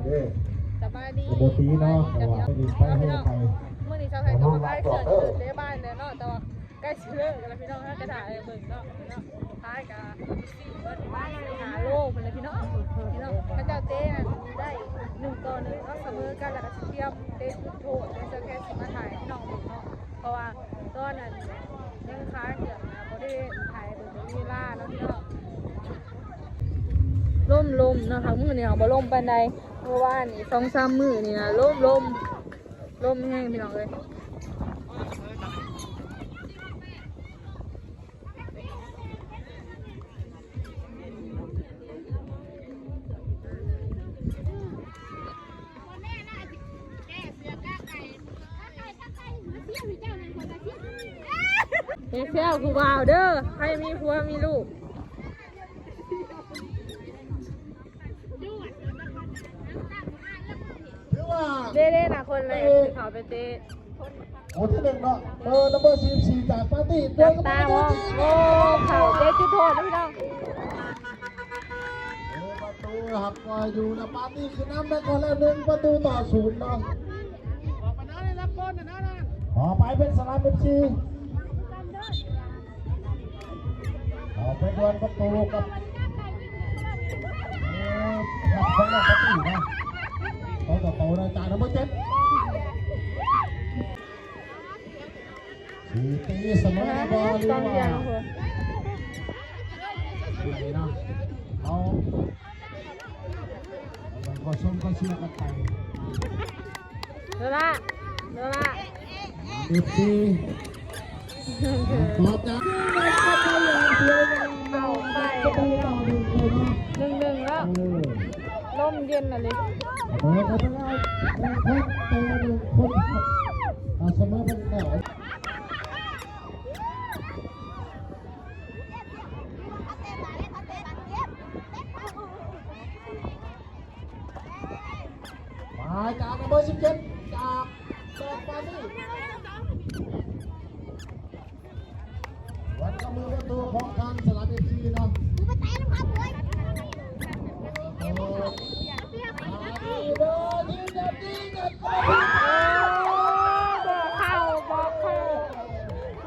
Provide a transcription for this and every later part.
ເອີ ສະບາຍດີ ກະບໍ່ຕີເນາະ ແຕ່ວ່າໄປດິນໄປເຮືອໄປ ມື້ນີ້ຊາວໄທກະມາຂາຍເຄື່ອງເກີດໃນບ້ານແລ້ວເນາະ ແຕ່ວ່າໃກ້ຊິເລີກແລ້ວພີ່ນ້ອງ ເຮົາກະຖ່າຍໃຫ້ເບິ່ງເນາະ ພີ່ນ້ອງ ຂາຍກະສີ່ ຫ້າໂລພຸ້ນແຫຼະພີ່ນ້ອງ ພີ່ນ້ອງ ເຂົາເຈົ້າເຕະໄດ້ໜຶ່ງຕໍ່ໜຶ່ງເນາະ ສະເໝີກັນ ແລ້ວກະຊິຕຽມເຕະຈຸດໂທດ ແລ້ວຊາວແຄຊິມາຖ່າຍໃຫ້ພີ່ນ້ອງເບິ່ງເນາະ ເພາະວ່າຕອນນັ້ນຍັງຂາຍເຄື່ອງນະ ບໍ່ໄດ້ຖ່າຍເບິ່ງເວລາເນາະພີ່ນ້ອງ ລົມໆເນາະ ທາງມື້ນີ້ເຮົາບໍ່ລົມປານໃດ ເມື່ອວານນີ້ສອງສາມມື້ນີ້ນະ ລົມໆ ລົມແຮງພີ່ນ້ອງເອີຍ. ເຮັດແຊວຜູ້ບ່າວເດີ ໃຜມີຜົວມີລູກ ຖືວ່າ ເດ້ໆນະ ຄົນແລກທີ່ເຂົ້າໄປເຕະ ຄົນທີໜຶ່ງເນາະ ເບີ number ສີ່ສິບສີ່ ຈາກປາຕີ ຈັບຕາມອງ ໂອ້ ເຂົ້າເຕະຈຸດໂທດນະພີ່ນ້ອງ ເອີ ປະຕູຮັບກ່ອຍຢູ່ນະ ປາຕີຂຶ້ນນຳໄປກ່ອນແລ້ວ ໜຶ່ງປະຕູຕໍ່ສູນເນາະ ອອກໄປເປັນສະລາມ ເອັຟ ຊີ. ເອົາໄປດວນປະຕູກັບ ເອີ ຮັບຂອງນອກປະຕູນະ ເອົາຕໍ່ໂຕນະ ຈາກນຳເບີເຈັດ ຊິຕີສະເໝີໄດ້ບໍ່ ຫຼືວ່າ ເອົາ ມັນກໍຊົມກໍເຊຍກັນໄປ ໂດລາ ໂດລາ ເອັຟ ຊີ ເຂົ້າໄປ ໜຶ່ງໜຶ່ງແລ້ວ ລົມເຢັນນະເລີຍ ເອີ ເຂົ້າໄປແລ້ວ ໜຶ່ງຄົນຕໍ່ໜຶ່ງຄົນ ເອົາສະເໝີໄປແລ້ວ. ມາຈາກເບີສິບເຈັດ ຈາກ ຈາກປາຕີ ວັດກະມືປະຕູຂອງທາງສະລາມ ເອັຟ ຊີ ເນາະ ໂອ້ ບໍ່ເຂົ້າ ບໍ່ເຂົ້າ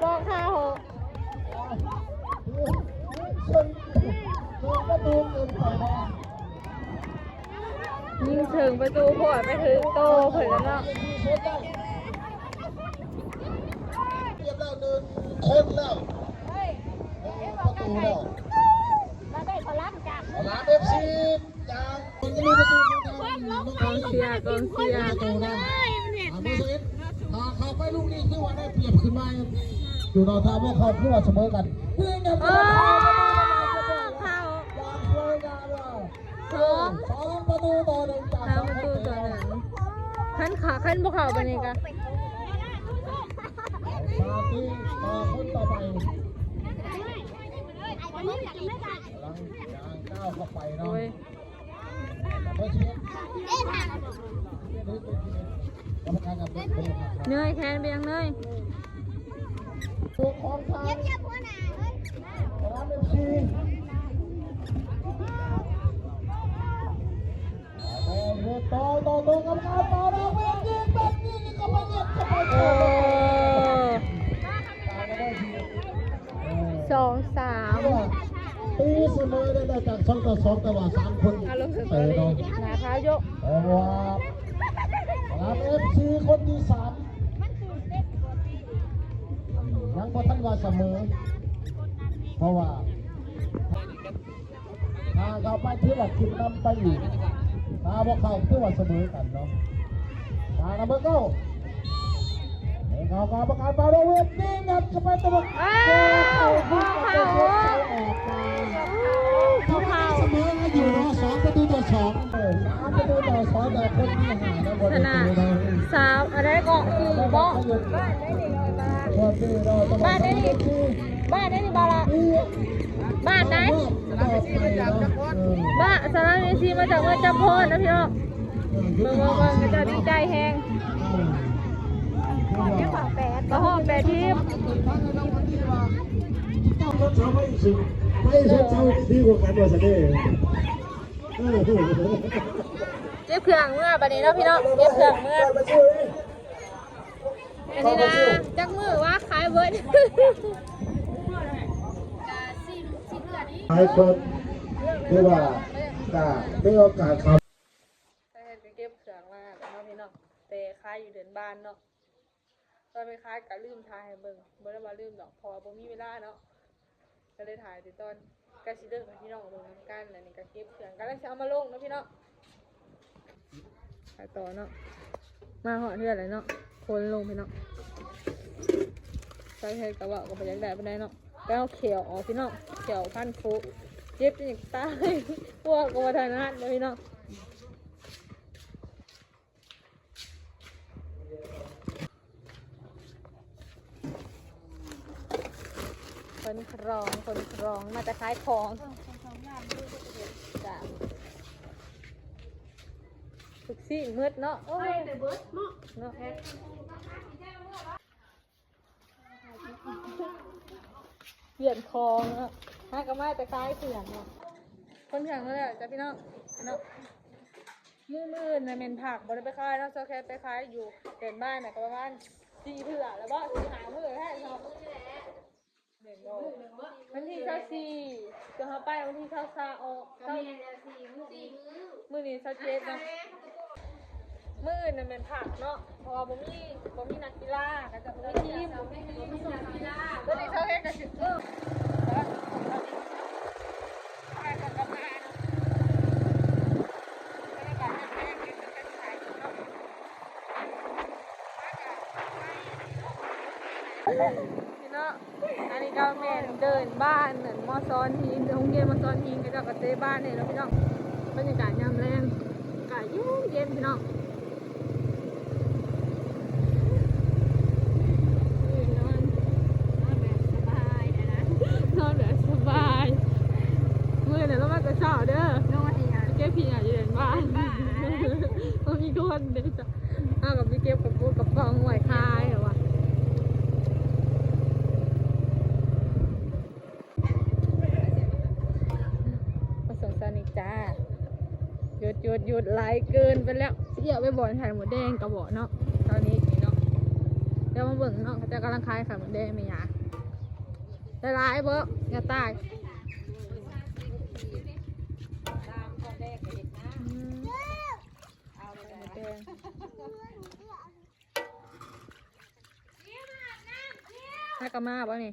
ບໍ່ເຂົ້າ. ຍິງເຖິງປະຕູ ໂພດ ໄປຖືກໂຕເພິ່ນແລ້ວເນາະ ຮຽບແລ້ວ ໜຶ່ງຄົນແລ້ວ ປະຕູແລ້ວ ສະຫຼາມ ເອັຟ ຊີ ຈາກ ກອງເຊຍ ກອງເຊຍ ປະຕູແລ້ວ ອ່າ ເບີສິບເອັດ ຖ້າເຂົ້າໄປລູກນີ້ຄືວ່າໄດ້ປຽບຂຶ້ນມາຢູ່ເນາະ ຖ້າບໍ່ເຂົ້າຄືວ່າສະເໝີກັນ ຍິງກັນ ເອີ ເຂົ້າ ຢ່າງສວຍງາມເລີຍ ສອງ ສອງປະຕູຕໍ່ໜຶ່ງ ຈາກສອງປະຕູຕໍ່ໜຶ່ງ ຄັນເຂົ້າ ຄັນບໍ່ເຂົ້າປານນີ້ກະ ປາຕີຕໍ່ຄົນຕໍ່ໄປ ກຳລັງຍ່າງກ້າວເຂົ້າໄປເນາະ ໂອ້ຍ ເນີຍ ແຂນໄປຫຍັງເນີຍ ຕົວຂອງທາງສະຫວານ ເອັຟ ຊີ ຕໍ່ ຕໍ່ ຕໍ່ ກຳມະການຕໍ່ ແລ້ວເວນຍິງ ເວນຍິງ ເຂົ້າໄປ ເກັບເຂົ້າໄປ ເອີ ສອງສາມ ຕີສະເໝີໄດ້ ໄດ້ຈາກສອງຕໍ່ສອງ ແຕ່ວ່າສາມຄົນ ອາລົມເສີມ ເອີ ເນາະ ໜ້າຂາວໂຍະ ເພາະວ່າສະຫວານ ເອັຟ ຊີ ຄົນທີສາມ ຍັງບໍ່ທັນວ່າສະເໝີ ເພາະວ່າ ຖ້າເຂົ້າໄປຖືວ່າຂຶ້ນນຳໄປອີກ ຖ້າບໍ່ເຂົ້າຖືວ່າສະເໝີກັນເນາະ ມານຳເບີເກົ້າ ເບີເກົ້າ ກຳມະການເປົ່າ ແລ້ວເວນຍິງ ຍັດເຂົ້າໄປຕະວັນ ອ້າວ ບໍ່ເຂົ້າ ບໍ່ເຂົ້າ ສະເໝີກັນຢູ່ເນາະ ສອງປະຕູຕໍ່ສອງ ເອີ ສາມປະຕູຕໍ່ສອງ ແຕ່ຄົນທີຫ້ານະ ບໍ່ໄດ້ ຊະນະ ສາມ ອັນໃດເກາະ ສີ່ເບາະ ບ້ານໃດນີ້ ບ້ານໃດນີ້ ບ້ານໃດນີ້ ບ້ານລະ ບ້ານໃດ ບ້ານສະລາມ ເອັຟ ຊີ ມາຈາກເມືອງຈຳພອນນະພີ່ນ້ອງ ເບິ່ງໆໆ ເຂົາເຈົ້າດີໃຈແຮງ ມາຮອດແປດ ມາຮອດແປດທີມ ໄປສຸດເສົາ ໄປສຸດເສົາ ດີກວ່າກັນວ່າຊັ້ນເດ້ ເອີ. ເກັບເຄື່ອງເມືອບັດນີ້ເນາະພີ່ນ້ອງ ເກັບເຄື່ອງເມືອ. ອັນນີ້ນະ ຈັກມື້ວ່າຂາຍເບິດ ກະສີ່ ສີ່ເດືອນນີ້ ຫຼາຍຄົນ ຫຼືວ່າກະມີໂອກາດເຂົ້າ ເກັບເຄື່ອງມາແລ້ວເນາະພີ່ນ້ອງ ແຕ່ຂາຍຢູ່ເດີ່ນບ້ານເນາະ. ຕອນໄປຂາຍກະລືມຖ່າຍໃຫ້ເບິ່ງ ບໍ່ໄດ້ວ່າລືມດອກ ເພາະວ່າບໍ່ມີເວລາເນາະ ກະເລີຍຖ່າຍແຕ່ຕອນໃກ້ຊິເລີກໃຫ້ພີ່ນ້ອງເບິ່ງນຳກັນ. ອັນນີ້ກະເກັບເຄື່ອງ ກຳລັງຊິເອົາມາລົງເນາະພີ່ນ້ອງ. ໄປຕໍ່ເນາະ ມາຮອດເຮືອນແລ້ວເນາະ ຄົນລົງພີ່ນ້ອງ. ສາວແຄກະເວົ້າກະບໍ່ຢາກໄດ້ປານໃດເນາະ ໄປເອົາແຂ້ວອອກພີ່ນ້ອງ ແຂ້ວພັນຄຸ ເຈັບຈົນຢາກຕາຍ ເວົ້າກະບໍ່ຖະໜັດເນາະພີ່ນ້ອງ. ຂົນຂອງ ຂົນຂອງ ມາແຕ່ຂາຍຂອງ ຈ້າ ທຸກສິ່ງໝົດເນາະ ໂອ້ຍ ໄປແຕ່ເບິດເນາະ ເນາະ. ວຽນຂອງເນາະ ຫາກະມາແຕ່ຂາຍເຄື່ອງເນາະ ຂົນເຄື່ອງມາແລ້ວຈ້າພີ່ນ້ອງເນາະ. ມື້ ມື້ອື່ນນະແມ່ນພັກ ບໍ່ໄດ້ໄປຂາຍເນາະ ສາວແຄກໄປຂາຍຢູ່ເດີ່ນບ້ານນະ ກະປະມານສີ່ເທື່ອແລ້ວບໍ ສີ່ຫ້າມື້ແລ້ວເນາະ. ວັນທີຊາວສີ່ ຕົວເຮົາໄປວັນທີຊາວ ຊາວ ອອກ ກະແມ່ນແລ້ວ ສີ່ມື້ ມື້ນີ້ຊາວເຈັດເນາະ. ມື້ອື່ນນະແມ່ນພັກເນາະ ເພາະວ່າບໍ່ມີ ບໍ່ມີນັກກິລາ ກະຈະບໍ່ມີທີມ ບໍ່ມີທີມ ບໍ່ມີນັກກິລາ ຕອນນີ້ຊາວເອັດກະຊິເລີກ ພີ່ນ້ອງ. ອັນນີ້ກະແມ່ນເດີ່ນບ້ານ ໝໍສອນຫີນ ໂຮງຮຽນໝໍສອນຫີນ ເຂົາເຈົ້າກະເຕະບານນີ້ເນາະພີ່ນ້ອງ. ບັນຍາກາດຍາມແລງກະເຢັນໆ ພີ່ນ້ອງ ນອນ ນອນແບບສະບາຍຫັ້ນນະ ນອນແບບສະບາຍ. ມື້ນັ້ນລາວມາແຕ່ເຊົ້າເດີ ນອນອີຫຍັງ ເກັບຂີ້ຫຍ້າຢູ່ເດີ່ນບ້ານ ເດີ່ນບ້ານ ບໍ່ມີຄົນເດ້. ເຮົາກະໄປເກັບກະປຸກກະປ໋ອງໄວ້ຂາຍແລ້ວວ່າ ມາສົ່ງຊາວນິກຈ້າ. ຢຸດ ຢຸດ ຢຸດ ຫຼາຍເກີນໄປແລ້ວ ຊິເອົາໄປບ່ອນໄຂ່ມົດແດງກະບໍ່ເນາະ ຊາວນິກນີ້ເນາະ. ດຽວມາເບິ່ງເນາະ ເຂົາເຈົ້າກຳລັງຂາຍໄຂ່ມົດແດງແມ່ຍ່າ ຫຼາຍໆ ບໍ່ ຢ່າຕາຍ. ອືມ ໄຂ່ມົດແດງ ຫາກະມາບໍ່ນີ້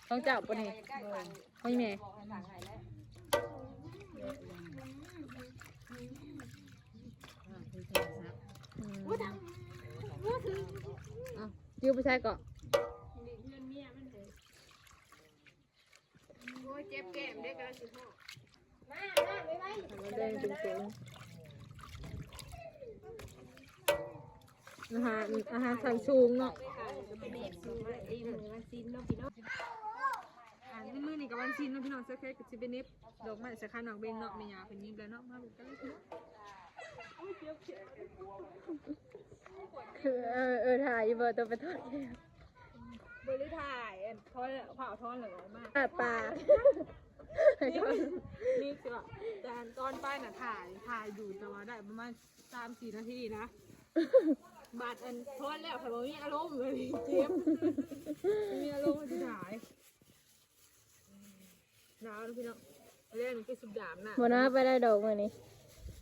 ຂອງເຈົ້າບໍ່ນີ້ ຂອງອີ່ແມ່ ອືມ ເອົາ ຢູ່ໄປໃສເກາະ. ໂອ້ຍ ເຈັບແກ້ມເດ້ ກຳລັງຊິຮອດ ມາ ມາ ໄວໆ ໄຂ່ມົດແດງເປັນຖົງ ອາຫານ ອາຫານຊັ້ນສູງເນາະ. ອ່າ ມື້ນີ້ກະວັນສິນເນາະພີ່ນ້ອງ ສາວແຄກກະຊິໄປເໜັບດອກໄມ້ໃສ່ຂັນໝາກເບັງເນາະ ແມ່ຍ່າເພິ່ນຍິບແລ້ວເນາະ. ມາເບິ່ງກັນເລີຍ ເອີ ເອີ ຖ່າຍຢູ່ບໍ່ ໂຕໄປຖອດແກ້ມ. ບໍ່ໄດ້ຖ່າຍ ອັນ ຖອນ ພ້າວຖອນແລ້ວອອກມາ ອ້າປາກ ນີ້ ນີ້ຄືວ່າ ແຕ່ຕອນໄປນະຖ່າຍ ຖ່າຍຢູ່ ແຕ່ວ່າໄດ້ປະມານສາມສີ່ນາທີນະ ບາດອັນຖອນແລ້ວ ຂ້ອຍບໍ່ມີອາລົມເລີຍ ເຈັບ ບໍ່ມີອາລົມຊິຖ່າຍ. ໜາວເນາະພີ່ນ້ອງ ແລ້ວນີ້ຄືສຸດຍາມນະ ບໍ່ໜາວປານໃດດອກມື້ນີ້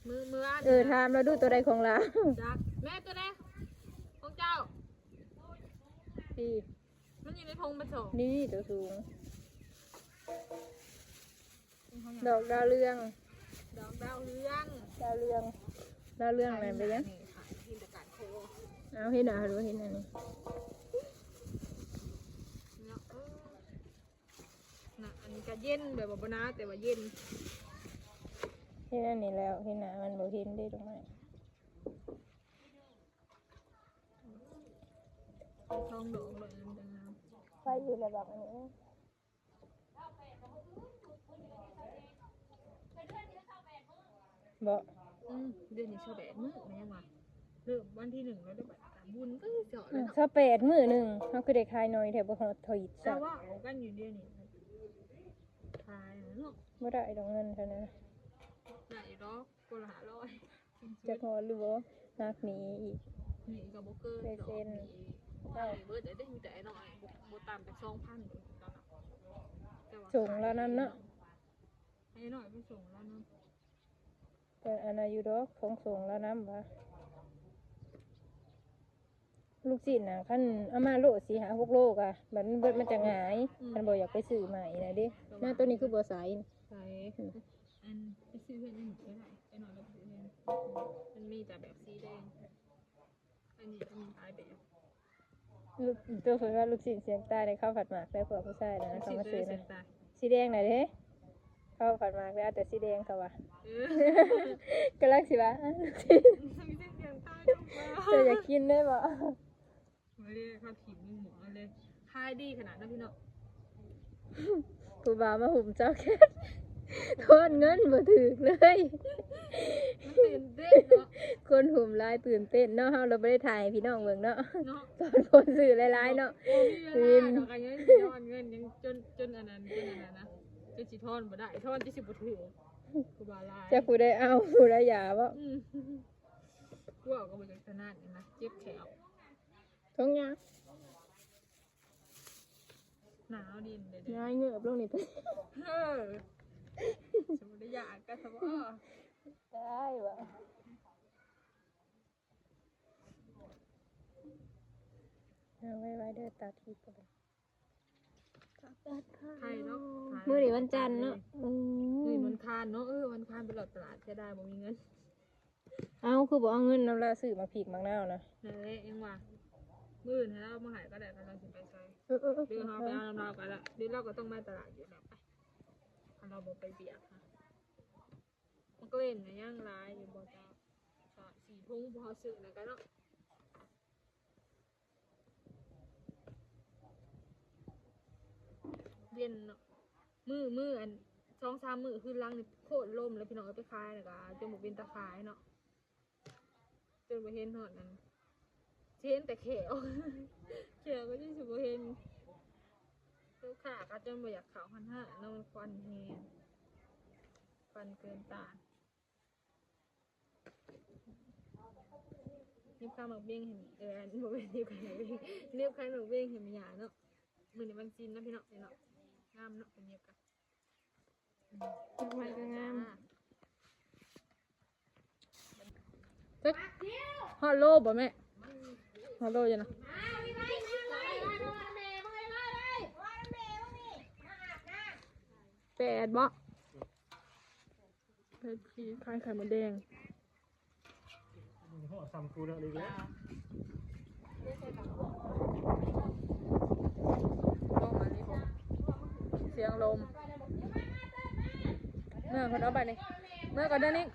ມື້ ມື້ວານ ເອີ ຖາມລາວດູ ໂຕໃດຂອງລາວ ຈັກ ແມ່ ໂຕໃດຂອງເຈົ້າ ນີ້ ມັນຢູ່ໃນຖົງເປັນສອງ ນີ້ ໂຕສູງ ດອກດາວເຮືອງ ດອກດາວເຮືອງ ດາວເຮືອງ ດາວເຮືອງນັ້ນເປັນຫຍັງ ນີ້ຂາຍກິນແຕ່ການໂຄ ເອົາ ເຫັນ ເອົາ ເຫັນອັນນີ້ ເນາະ ເອີ ນະ ອັນນີ້ກະເຢັນ ແບບວ່າບໍ່ໜາວ ແຕ່ວ່າເຢັນ ເຫັນອັນນີ້ແລ້ວ ເຫັນໜ້າມັນບໍ່ເຫັນເດ້ ດອກໄມ້ ໄປຊ່ອງດອກເລີຍ ມັນຈະງາມ ໄປຢູ່ແລ້ວບັກອັນນີ້ ເບາະ ອືມ ດຽວນີ້ຊາວແປດມື້ແມ່ນຫຍັງຫວາ ເລີ່ມວັນທີໜຶ່ງແລ້ວເດ້ ບຸນກະຊິເຈາະແລ້ວເນາະ ຊາວແປດມື້ໜຶ່ງ ເຮົາຄືໄດ້ຂາຍໜ້ອຍແທ້ ບໍ່ຮອດທຳອິດຊ້ຳ ແຕ່ວ່າເອົາກັນຢູ່ດຽວນີ້ ຂາຍເນາະ ບໍ່ໄດ້ດອກເງິນເທົ່ານັ້ນ ເ ໄດ້ດອກ ຄົນລະຫ້າຮ້ອຍ ສູງສຸດ ຈັກຮອດຫຼືບໍ່ ຮັກໜີອີກ ໜີກໍບໍ່ເກີນດອກ ເປີເຊັນ ໜີເບິດເດ້ ມີແຕ່ອ້າຍນ້ອຍ ບໍ່ ບໍ່ຕ່ຳຈາກສອງພັນ ແຕ່ວ່າ ສົ່ງລາວນຳເນາະ ໃຫ້ອ້າຍນ້ອຍໄປສົ່ງລາວນຳ ເພິ່ນອັນນັ້ນຢູ່ດອກ ຂອງສົ່ງລາວນຳຫວາ. ລູກຊີ້ນນະ ຄັນເອົາມາໂລສີ່ຫ້າຫົກໂລກະ ບັດມັນເບິດມັນຈະຫງາຍ ອືມ ຄັນບໍ່ຢາກໄປຊື້ໃໝ່ນະເດ້. ແຕ່ວ່າ ນາໂຕນີ້ຄືບໍ່ໃສ່ ໃສ່ ອືມ ອັນ ໄປຊື້ເຮືອນອື່ນກໍໄດ້ ໄປນອນແລ້ວໄປຊື້ເຮືອນ ມັນມີແຕ່ແບບສີແດງ ອັນນີ້ ອັນນີ້ຫຼາຍແບບ. ລູກ ໂຕເພິ່ນວ່າລູກຊີ້ນສ່ຽງຕາຍ ໄດ້ເຂົ້າຜັດໝາກ ແຕ່ພວກຜູ້ຊາຍນະ ເຂົາມາຊື້ນະ ສີແດງນະເດ້. ເຂົ້າຜັດໝາກແລ້ວ ເອົາແຕ່ສີແດງເຂົາວ່າ ເອີ ກຳລັງຊິວ່າ ອາ ລູກຊີ້ນ ເຈົ້າຢາກກິນເດ້ບໍ່? ບໍ່ໄດ້ ເຂົາຖິ້ມລົງໝໍ້ເລີຍ ຂາຍດີຂະໜາດນັ້ນພີ່ນ້ອງ. ຜູ້ບ່າວມາຫຸ້ມເຈົ້າແຄດ ທອນເງິນບໍ່ຖືກເລີຍ ມັນຕື່ນເຕັ້ນເນາະ ຄົນຫຸ້ມຫຼາຍຕື່ນເຕັ້ນເນາະ. ເຮົາລະບໍ່ໄດ້ຖ່າຍໃຫ້ພີ່ນ້ອງເບິ່ງເນາະ ເນາະ ຕອນຄົນຊື້ຫຼາຍໆເນາະ ບໍ່ມີເວລາດອກ ອັນເງິນຊິທອນເງິນ ຍັງຈົນ ຈົນອັນນັ້ນ ຈົນອັນນັ້ນນະ ຈົນຊິທອນບໍ່ໄດ້ ທອນຈົນຊິບໍ່ຖືກ ຄືວ່າຫຼາຍ ຈັກຜູ້ໃດເອົາ ຜູ້ໃດຢາບໍ່? ອືມ ເວົ້າກໍບໍ່ຢາກຖະໜັດນະ ເຈັບແຂ້ວ ຖົງຫຍັງ? ໜາວດິນເດ້ ງ່າຍເງີບລົງນີ້ ເອີ ສະມຸດໄດ້ຢາກກັນຊະບໍ່? ໄດ້ຫວາ ເອົາໄວ້ໆເດີ ຕາທິບ ໄທເນາະ ມື້ນີ້ວັນຈັນເນາະ ອືມ ມື້ນີ້ວັນຄານເນາະ ເອີ ວັນຄານໄປເລາະຕະຫຼາດ ເສຍດາຍບໍ່ມີເງິນ. ເອົ້າ ຄືບໍ່ເອົາເງິນນຳລາວຊື້ໝາກພິກໝາກນາວນະ? ນັ້ນແຫຼະ ຍັງວ່າ ມື້ອື່ນໃຫ້ລາວມາໃຫ້ກໍໄດ້ ຄັນລາວຊິໄປໃສ ເອີໆໆ ຫຼືເຮົາໄປເອົານຳລາວກໍໄດ້ ຫຼືລາວກໍຕ້ອງມາຕະຫຼາດຢູ່ແລ້ວ ໄປ ຄັນລາວບໍ່ໄປວຽກນະ. ໝາກເລັ່ນນະ ຍັງຫຼາຍຢູ່ບໍ່ເຈົ້າ? ສາມສີ່ຖົງ ພວກເຮົາຊື້ນຳກັນເນາະ. ເຢັນເນາະ ມື້ ມື້ອັນ ສອງສາມມື້ຄືນຫຼັງນີ້ ໂຄດລົມແລ້ວພີ່ນ້ອງເອີຍ ໄປຂາຍແລ້ວກໍຈົນບໍ່ເປັນຕາຂາຍເນາະ ຈົນບໍ່ເຫັນຮອດອັນ ຊິເຫັນແຕ່ແຂ້ວ ແຂ້ວກໍຍັງຊິບໍ່ເຫັນ ລູກຄ້າກໍຈົນບໍ່ຢາກເຂົ້າຫັ້ນນະ ເນາະ ມັນຄວັນແຮງ ຄວັນເກີນຕ້ານ. ໜີບຂາໝາກເບັງໃຫ້ ເອີ ບໍ່ແມ່ນໜີບຂາໝາກເບັງ ໜີບຂາໝາກເບັງໃຫ້ແມ່ຍ່າເນາະ. ມື້ນີ້ວັນສິນເນາະພີ່ນ້ອງເນາະ ງາມເນາະ ໄປໜີບກັນ ດອກໄມ້ກໍງາມ. ຈັກຮອດໂລບໍ່ແມ່? ຮອດໂລຢູ່ນະ ແປດບໍ່? ເຮັດທີ່ຂາຍໄຂ່ມົດແດງ ຮອດຊ້ຳກູເດີອີກແລ້ວ ລົມອັນນີ້ ສຽງລົມ ເມືອເພິ່ນເອົາໄປນີ້ ເມືອກ່ອນເດີນີ້.